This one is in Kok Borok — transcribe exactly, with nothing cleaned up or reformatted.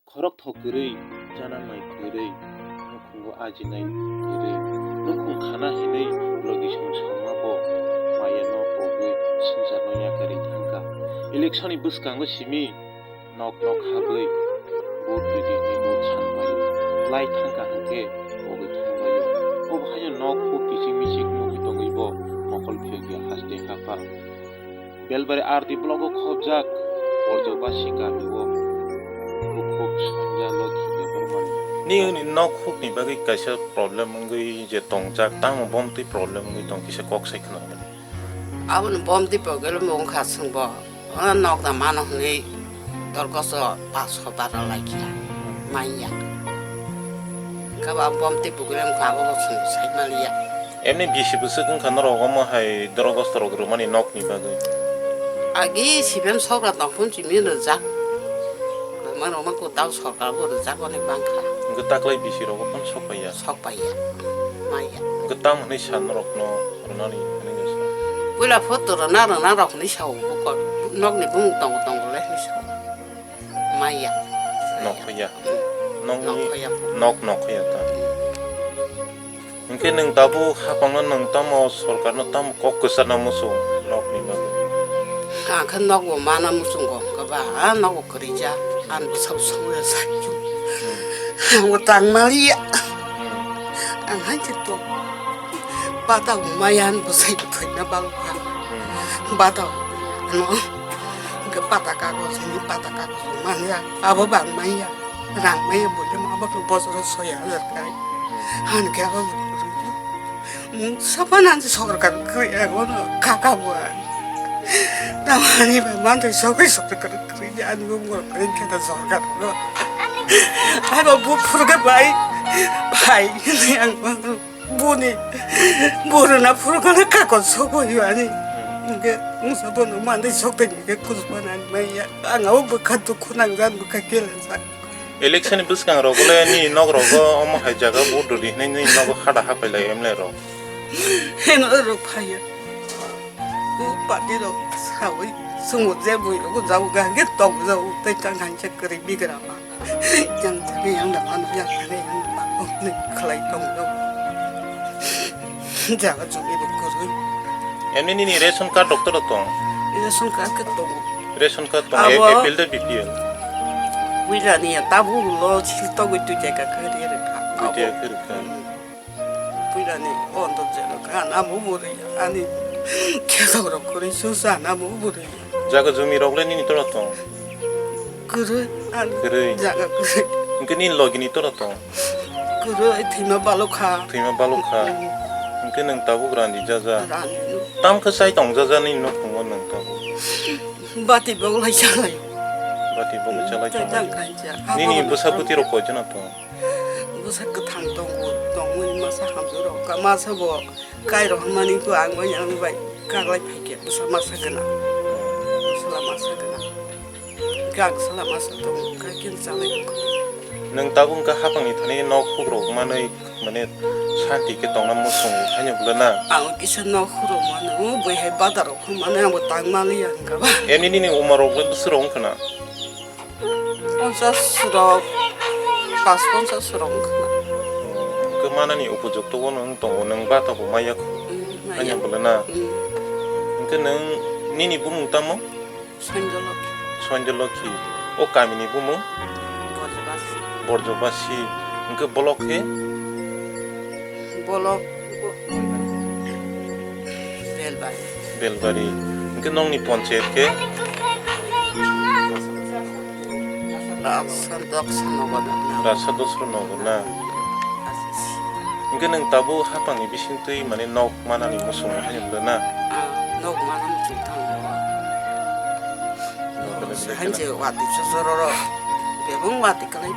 Khorokthok kwrwi, chana mai kwrwi, nukhungo ajinai kwrwi, nukhung khana hinwi logi song sama bo maya no pogwi swngcharno yakarwi thangkha. Election ni bwskango simi nok nok habwi vote rwdi hinwi vote sanbaio, lai thangkha hwnkhe pogwi thangbaio. Obo haino nok huk kiching miching nugwi tongwi bo mokol phiyokya haste hapha. Belbari R D block o khobjak Borjobasi kami o bukhuk Sanja Lokhi Debbarmani. Nini nok huk ni bagwi kaisa problem wngwi je tongjak, tamo bomtwi problem wngwi tong kisa kok sai khna hwnwi. Aboni bomtwi pogelo mung kha sungbo. Ona nok da mano hwnwi dorgoso paso bara laikya manya. Kaba bomtwi pogelo mung kha abo sung sai maliya. Emni bisi bwswk wngkha norok omo hai drogostrok rwmani nokni bagwi? Agi siben sokra tongphun simi rwjak. Rwma rwma kwtal sorkar bo rwjak onek bangkha. Hwnkhe taklai bisi rogo phano sokpaiya? Sokpaiya. Maya. Hwnkhe tam hwnwi sa norokno rwnani hwnwi sa? Puila photo rwna rwna rok hwnwi sao bukor. Nokni bumung tongo tongo le hwnwi sao. Maya. Nokhoya. Nokni Nokhoya. Nok nokhoya ta. Hwnkhe nwng tabuk hapangno nwng tamo sorkarno tamo kok kwcharna muchung nokni bagwi? Ang khe nokbo mana muchungo, hwnkhe ba, a nokbo kwrwija, ani bwsabo songya sakhe. Ang bo tang maliya. Ang hai khe to bata bo maya ani bwsai bo thwina balokha. Bata bo ano hwnkhe pata kagoj, hwnwi pata kagoj manya, abo bang manya. Rang maya bole ma bak bosoro soi hajar kai. Han khe abo mung sapan han sorkar kri ego no kaka bo. Tamani ba man to sokai sorkar kri ani bo mor kri khe ta sorkar no. Ai ba bu phurga bai. Bai ni ang. Buni, buruna phurukana kakon sokoyo ani. Hwnkhe wngsa bono mandai sokthai hwnkhe kuchma nang manya. Ang abo bwkha dukhu nangjak, bwkha kelengjak. Election ni bwskango le nini nok rogo omo hai jaga vote rwdi hinwi nini nogo hada hapai lai M L A rok. Heno rok phaiya. O party rok sawi sungo je bui rok jago ga ge tok jago tei tang han che kwrwi bigra ma. Yang thani yang da mano, yang thani yang da mano, ni khlai tong do. Jaga jumi bo kwrwi. Emni nini ration card rok toro tong? Ration card khe tongo. Ration card tong, abo A P L de B P L? Puila ni ya, tabu lo sil togwi twi jaga khe ri rwkha. Twi jaga khe rwkha. Puila ni ondo jeno kha, namo bwrwi, ani kheto rok kwrwi susa, namo bwrwi. Jaga jumi rok le nini toro tong? Kwrwi, ani Kwrwi. Jaga kwrwi. Hwnkhe nini logi ni toro tong? Kwrwi, thwima balokha. Thwima balokha. Mm. Hwnkhe nwng tabuk randi jaja. Randi. Tam khe chai tong jaja nini nukhungo nwng tabuk? Bati bok lai chalai. Bati bok lai chalai Chai tong. Tang kaisa. Nini Abo bwsa bwtwi rok koi jona tong? Bwsa kwthang tongo, tongmani masa hamjak rok, ka-, masa bo kai rok hamani ko ang bai, ang bai kaglai phaikhe bwsa masa gwnang. Bwsala masa gwnang. Khe ang sala masa tongo, khe khe chalai. Nwng tabuk wngkha hapangni thani nok hukrok manwi, mane, santi khe tongna muchungo, haino bwlana? Ang kisa nok hukrok mano, o bwihai badar rok mano, ang bo tang maliya wngkha ba. Emni nini umar rok le bwswk rok wngkha na? Ponchas rok, pas ponchas rok wngkha na. Hwnkhe manani upojukto bono wng tongo, nwng bata bo maya kho. Mm, maya. Ani bole na? Mm. Hwnkhe nwng nini bumung tamo? Sanjolokhi. Sanjolokhi. O kamini bumung? Borjobasi. Borjobasi. Hwnkhe bolok khe? Bolok. Belbari. Belbari. Hwnkhe nongni ponchayat khe? Raksa Doksra Nogor na. Raksa Doksra Nogor na. Hwnkhe nwng tabuk hapangni bisingtwi mane nok manani muchung hai wngkha na? Ah, nok mana muchung tang. Nok mana muchung tang. Hanse wati chosoro ro. Bebung wati kalai.